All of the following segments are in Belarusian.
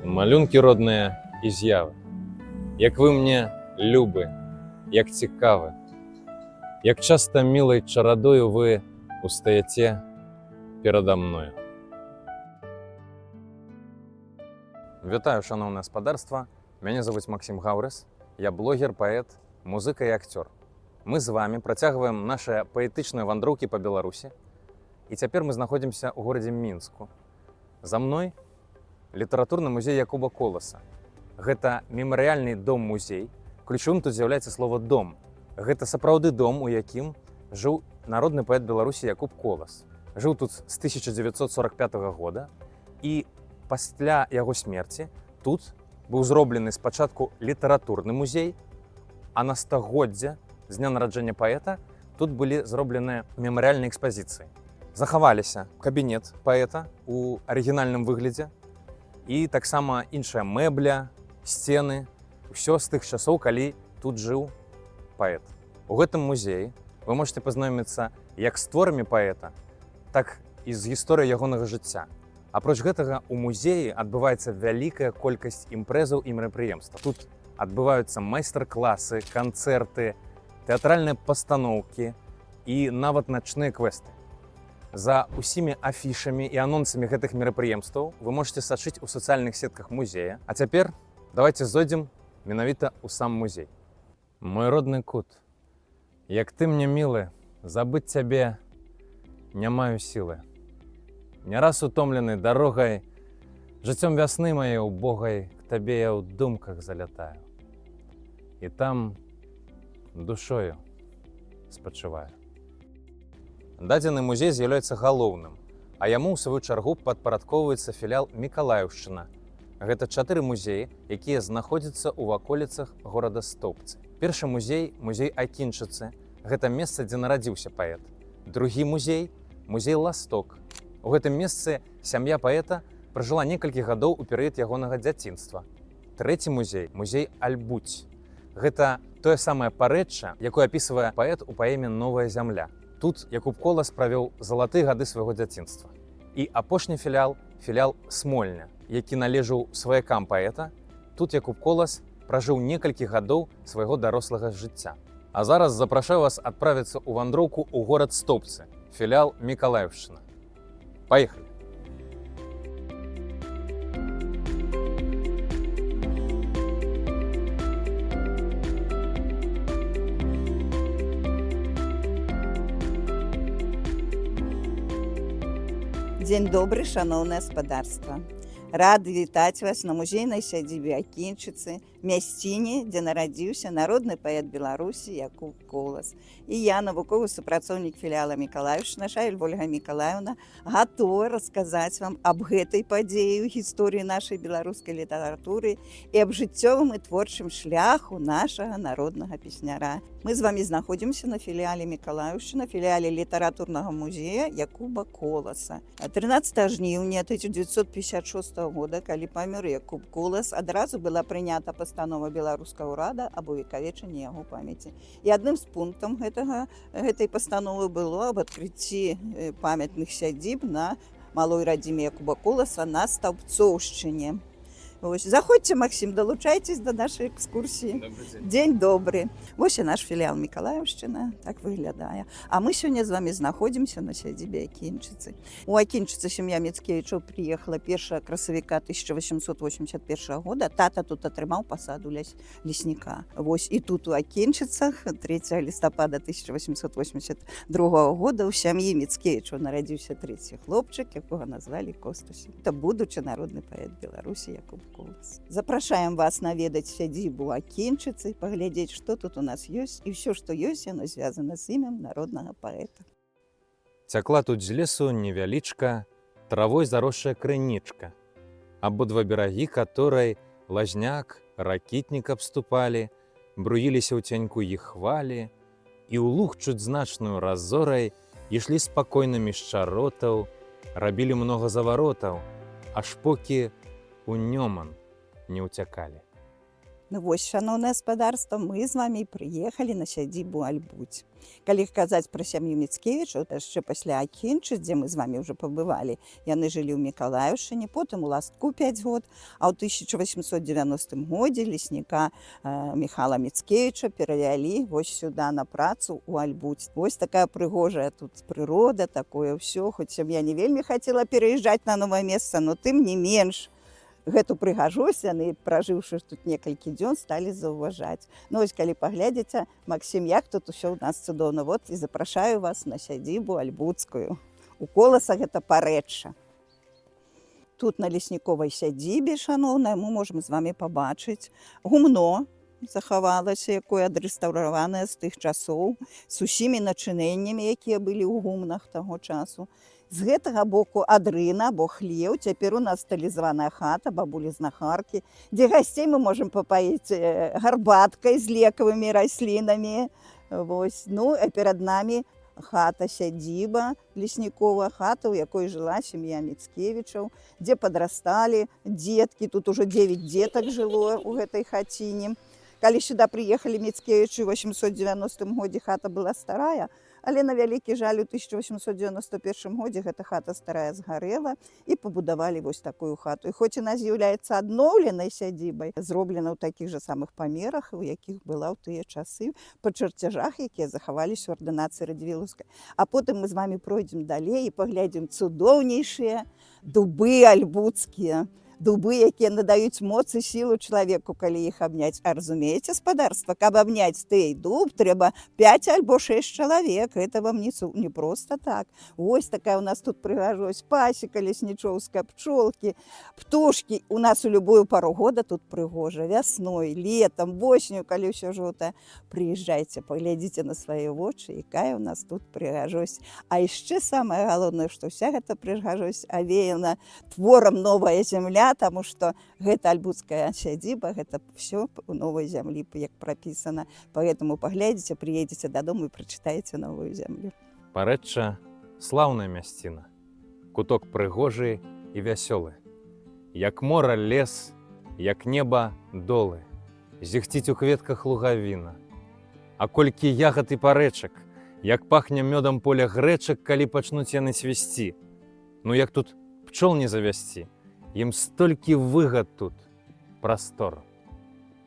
Малюнкі родныя і з'явы. Як вы мне любы, як цікавы, як часта мілай чарадою вы устаяце перада мною. Вітаю, шаноўнае спадарства. Мяне завуць Максім Гаўрыс. Я блогер, паэт, музыка і акцёр. Мы з вами працягваем нашыя паэтычныя вандроўкі па Беларусі. І цяпер мы знаходзімся ў горадзе Мінску. За мной літаратурны музей Якуба Коласа. Гэта мемарыяльны дом-музей. Ключавым тут з'яўляецца слова «дом». Гэта сапраўды дом, у якім жыў народны паэт Беларусі Якуб Колас. Жыў тут з 1945 года, і пасля яго смерці тут быў зроблены спачатку літаратурны музей, а на стагоддзе з дня нараджэння паэта тут былі зробленыя мемарыяльныя экспазіцыі. Захаваліся кабінет паэта у арыгінальным выглядзе і таксама іншая мэбля, сцены, ўсё з тых часоў, калі тут жыў паэт. У гэтым музеі вы можете пазнаёміцца як з творамі паэта, так і з гісторыяй ягонага жыцця. Апроч гэтага, у музеі адбываецца вялікая колькасць імпрэзаў і мерапрыемстваў. Тут адбываюцца майстар-класы, канцэрты, тэатральныя пастаноўкі і нават начныя квесты. За усімі афішамі і анонсамі гэтых мерапрыемстваў вы можете сачыць у сацыяльных сетках музея. А цяпер давайте зойдзем менавіта ў сам музей. Мой родны кут, як ты мне мілы, забыць цябе не маю сілы. Не раз утомлены дарогай, жыццём вясны мае убогай, к табе я ў думках залятаю. І там душою спачываю. Дадзены музей з'яўляецца галоўным, а яму ў сваю чаргу падпарадкоўваецца філіал Мікалаеўшчына. Гэта чатыры музеі, якія знаходзяцца ў ваколіцах горада Стоўбцы. Першы музей — музей Акінчыцы. Гэта месца, дзе нарадзіўся паэт. Другі музей — музей Ласток. У гэтым месцы сям'я паэта пражыла некалькі гадоў у перыяд ягонага дзяцінства. Трэці музей — музей Альбуць. Гэта тое самае парэчча, якое апісвае паэт у паэме «Новая зямля». Тут Якуб Колас правёў залатыя гады свайго дзяцінства. І апошні філіал — філіал Смольня, які належаў сваякам паэта. Тут Якуб Колас пражыў некалькі гадоў свайго дарослага жыцця. А зараз запрашаю вас адправіцца ў вандроўку ў горад Стоўбцы, філіал Мікалаеўшчына. Поехали! Дзень добры, шаноўнае спадарства. Рады вітаць вас на музейнай сядзібе Акінчыцы, мясціне, дзе нарадзіўся народны паэт Беларусі Якуб Колас. І я, навуковы супрацоўнік філіала Мікалаеўшчына Шаель Вольга Мікалаеўна, гатова расказаць вам аб гэтай падзеі ў гісторыі нашай беларускай літаратуры і аб жыццёвым і творчым шляху нашага народнага песняра. Мы з вами знаходзімся на філіале Мікалаеўшчына, філіале літаратурнага музея Якуба Коласа. 13 жніўня 1956 года, калі памёр Якуб Колас, адразу была прынята пастанова беларускага ўрада аб увекавечанні яго памяці. І адным з пунктам гэтай пастановы было аб адкрыцці памятных сядзіб на малой радзіме Якуба Коласа на Стаўбцоўшчыне. Вось. Заходзьце, Максім, далучайцесь да нашай экскурсіі. Дзень добры. Вось і наш філіал Мікалаеўшчына так выглядае. А мы сёння з вами знаходзімся на сядзібе Акінчыцы. У Акінчыцы сям'я Міцкевічаў прыехала 1 красавіка 1881 года. Тата тут атрымаў пасаду лесніка. Вось і тут, у Акінчыцах, 3 лістапада 1882 года ў сям'і Міцкевічаў нарадзіўся трэці хлопчык, якога назвалі Костусем. Это будучы народны паэт Беларусі Якуб Колас. Запрашаем вас наведаць сядзібу Акінчыцы, паглядзець, што тут у нас ёсць, і ўсё, што ёсць, яно звязана з імем народнага паэта. Цякла тут з лесу невялічка, травой заросшая крынічка. Абодва берагі которой лазняк, ракітнік абступалі, бруіліся ў цяньку іх хвалі, і ў луг чуць значную разорай ішлі спакойна між чаротаў, рабілі многа заваротаў, аж покі у Нёман не ўцякалі. Ну вось, шаноўнае спадарства, мы з вами прыехалі на сядзібу Альбуць. Калі казаць пра сям'ю Міцкевічаў, яшчэ пасля Акінчыц, дзе мы з вами ўжо пабывалі, яны жылі ў Мікалаеўшчыне, потым у Ластку 5 год, а ў 1890 годзе лесніка Міхала Міцкевіча перавялі вось сюда на працу ў Альбуць. Вось такая прыгожая тут прырода, такое ўсё, хоць сям'я не вельмі хацела пераязджаць на новае месца, но тым не менш гэту прыгажосць яны, пражыўшы тут некалькі дзён, сталі заўважаць. Ну вось, калі паглядзіце, Максім, як тут усё ў нас цудоўна. Вот і запрашаю вас на сядзібу альбуцкую. У Коласа гэта Парэчча. Тут на лесніковай сядзібе, шаноўная, мы можам з вами пабачыць гумно захавалася, якое адрэстаўраванае з тых часоў, з усімі начыненнямі, якія былі ў гумнах таго часу. З гэтага боку адрына або хлеў, цяпер у нас стылізаваная хата бабулі знахаркі, дзе гасцей мы можам папаіць гарбаткай з лекавымі раслінамі. Вось. Ну, а перад намі хата сядзіба леснікова, хата, у якой жыла сям'я Міцкевічаў, дзе падрасталі дзеткі, тут ужо 9 дзетак жыло ў гэтай хаціне. Калі сюда прыехалі Міцкевічы ў 890 годзе, хата была старая, але на вялікі жаль у 1891 годзе гэта хата старая згарэла і пабудавалі вось такую хату. І хоць яна з'яўляецца адноўленай сядзібай, зроблена ў такіх жа самых памерах, у якіх была ў тыя часы, па чарцяжах, якія захаваліся ў ардынацыі Радзівілаўскай. А потым мы з вами пройдзем далей і паглядзім цудоўнейшыя дубы альбуцкія, дубы, якія надаюць моц і сілу чалавеку, калі іх абняць. А разумееце, спадарства, каб абняць той дуб, трэба 5 альбо 6 чалавек. Это вам не просто так. Вось такая у нас тут прыгажосць, пасека леснічоўская, пчолкі, птушкі. У нас у любую пару года тут прыгожа. Вясной, летом, восенню, калі ўсё жоўтае. Прыязджайце, паглядзіце на свае вочы, якая у нас тут прыгажосць. А яшчэ самае галоўнае, што ўся гэта прыгажосць авеяна творам «Новая зямля», таму што гэта альбуцкая сядзіба, гэта всё у «Новай зямлі», як прапісана. Поэтому паглядзіце, прыедзеце дадому і прачытаеце «Новую зямлю». Парэчча — слаўная мясціна, куток прыгожы і вясёлы. Як мора лес, як неба долы, зіхціць у кветках лугавіна. А колькі ягад і парэчак, як пахне мёдам поле грэчак, калі пачнуць яны цвісці. Ну як тут пчол не завясці? Ім столькі выгад тут, прастор.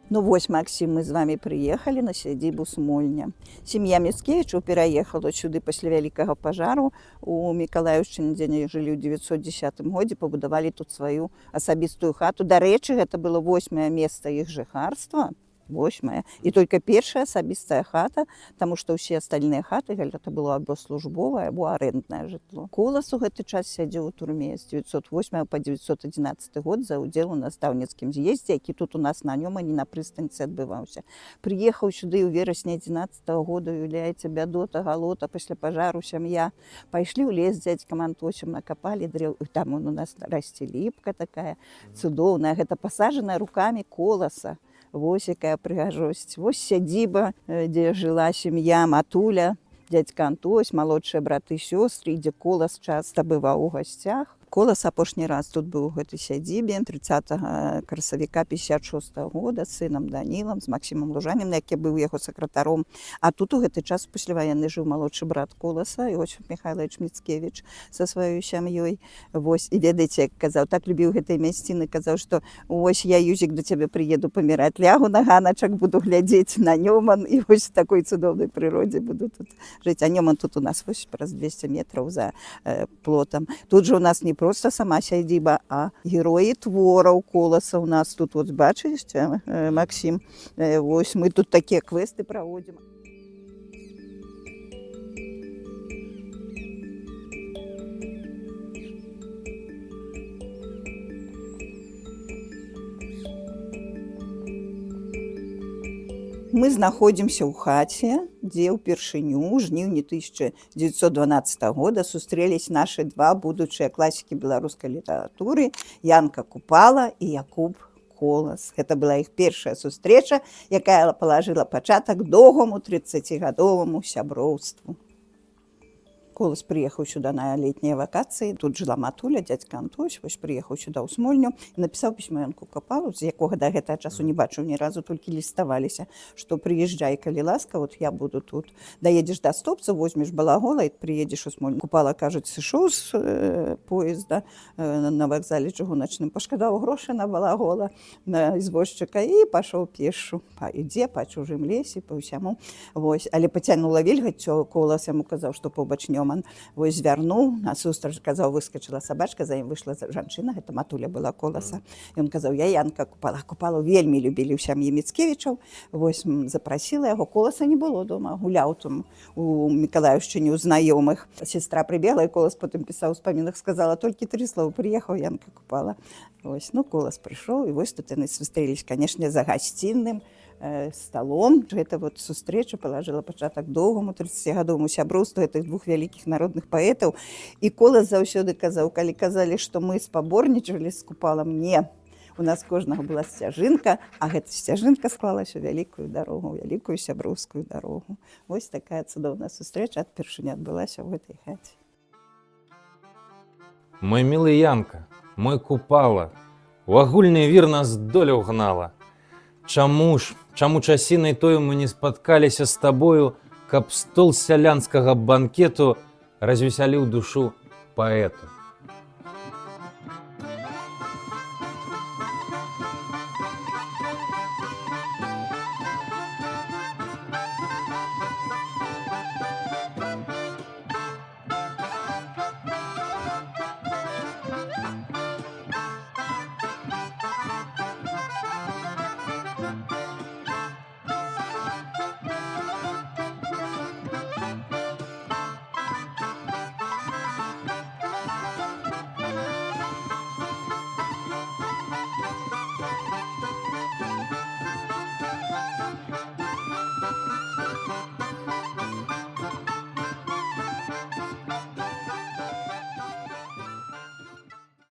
Ну вось, Максім, мы з вами прыехалі на сядзібу Смольня. Сям'я Міцкевічаў пераехала сюды пасля вялікага пажару у Мікалаеўшчыне, дзе яны жылі ў 910 годзе, пабудавалі тут сваю асабістую хату. Дарэчы, гэта было восьмае месца іх жыхарства, восьмае. І только першая асабістая хата, таму што ўсе астальныя хаты гэта было або службовае, або арэнднае жытло. Колас у гэты час сядзеў у турме з 908 по 911 год за ўдзел у настаўніцкім з'ездзе, які тут у нас на Нёмане на прыстаньцы адбываўся. Прыехаў сюды ў верасні 11 года, уяўляеце, бядота, галота, пасля пажару сям'я. Пайшлі ў лес з дзядзькам Антосем, накапалі дрэў, і там он у нас расце ліпка такая цудоўная, гэта пасаджаная рукамі Коласа. Вось якая прыгажосць. Вось сядзіба, дзе жыла сям'я, матуля, дядзька Антось, малодшыя браты, сёстры, дзе Колас часта бываў у гасцях. Колас апошні раз тут быў у гэтай сядзібе 30 красавіка 56 года з сынам Данілам, з Максімам Лужаніным, які быў яго сакратаром. А тут у гэты час пасляваенны жыў малодшы брат Коласа, Іосіф Михайлович Міцкевіч, са сваёй сям'ёй. Вось, і ведаеце, як казаў, так любіў гэтай мясціны, казаў, што ось я, Юзік, да цябе прыеду паміраць, лягу на ганачак, буду глядзець на Нёман і вось в такой цудоўнай прыродзе буду тут жыць. А Нёман тут у нас вось праз 200 метраў за плотам. Тут же у нас не просто сама сядзіба, а героі твораў Коласа у нас тут, вот бачыш, Максім, вось мы тут такія квесты праводзім. Мы знаходзімся ў хаце, дзе ўпершыню ў жніўні 1912 года сустрэлись нашы два будучыя класікі беларускай літаратуры Янка Купала і Якуб Колас. Гэта была іх першая сустрэча, якая палажыла пачатак доўгаму 30гадоваму сяброўству. Колас прыехаў сюда на летнія вакацыі. Тут жыла матуля, дзядзька Антось, вось прыехаў сюда ў Смольню і напісаў пісьмо Янку Купалу, з якога да гэтага часу не бачыў ні разу, толькі ліставаліся, што прыязджай, калі ласка, вот я буду тут. Даедзеш да Стопца, возьмеш балагола і прыедзеш у Смольню. Купала, кажуць, сышоў з поезда на вакзале чыгуначным, пашкадаваў грошы на балагола, на извозчика і пашоў пешу. Ідзе па чужым лесе, па ўсяму. Вось, але пацянула вільгаццю, Колас яму казаў, што побач Нёман. Вось звярнуў, насустрач, казаў, выскачыла сабачка, за ім выйшла жанчына, гэта матуля была Коласа. Ён казаў: «Я Янка Купала». Купалу вельмі любілі ў сям'і Міцкевічаў. Вось запрасіла яго, Коласа не было дома, гуляў там у Мікалаеўшчыне ў знаёмых. Сестра прыбегла, і Колас потым пісаў у спамінах, сказала толькі тры словы: «Прыехаў Янка Купала». Вось, ну, Колас прыйшоў, і вось тут яны сустрэлись, конечно, за гасцінным сталом. Гэта вот сустрэча палажыла пачатак доўгаму 30гадоваму сяброўству гэтых двух вялікіх народных паэтаў. І Колас заўсёды казаў, калі казалі, што мы спаборнічалі з Купалам: «Не. У нас кожнага была сцяжынка, а гэта сцяжынка склалася ў вялікую дарогу, вялікую сяброўскую дарогу». Вось такая цудоўная сустрэча адпершыню адбылася ў гэтай хаце. Мой мілы Янка, мой Купала, у агульны вір нас доля ўгнала. Чаму ж, чаму часінай тою мы не спаткаліся з табою, каб стол сялянскага банкету развесяліў душу паэту?